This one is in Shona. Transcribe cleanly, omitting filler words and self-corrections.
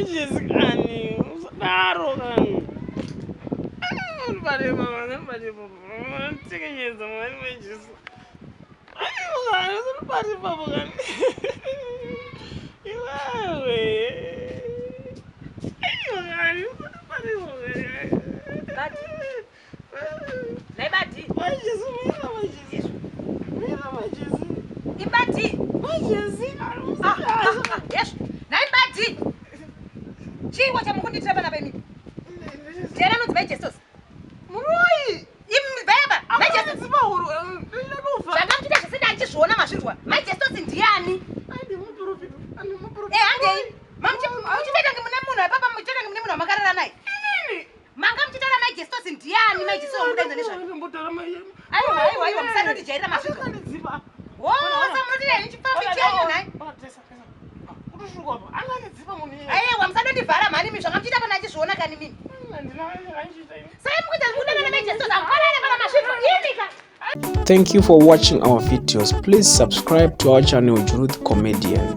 Jesi kani, usadaro kani. Unibate baba, unibate baba. Unitekenyedza mwari weJesu. Aiwa kani, usanibate baba kani. Iwewe. Aiwa kani, usanibate baba kani. Bati. Nhai Badi. Mai Jesi, mira mai Jesi. Mira mai Jesi. Ibadi. Mai Jesi, Ah, ah, ah, yes. Nhai Badi. Chiiko chamukundiitira panapa imi? Ndiani anonzi Mai Jesos? Muroyi. Imi baba. Mai Jesos. Akandidzipa huro, ndinofa. Zvanga muchiita zvese ndachizviona mazvinzwa. Mai Jesos ndiani? Andimuprofita, andimuprofita. Eh, handei. Mamuchitoita kunge mune munhu apapa muchitoita kunge mune munhu wamakarara naye. Manga muchitaura Mai Jesos ndiani? Mai Jesos wamudaidza nezvake. Aiwa, aiwa, aiwa, musanondijairira mazvinzwa. Wo, samunotira ini chipfambi chenyu nhai. Aiwa, musanondivhara mhani imi zvanga muchiita pana achizviona kani mimi. Sai mukuita mukudanana Mai Jesos amukwanane pana mazvinzwa. Imi ka. Thank you for watching our videos. Please subscribe to our channel Juruth Comedian.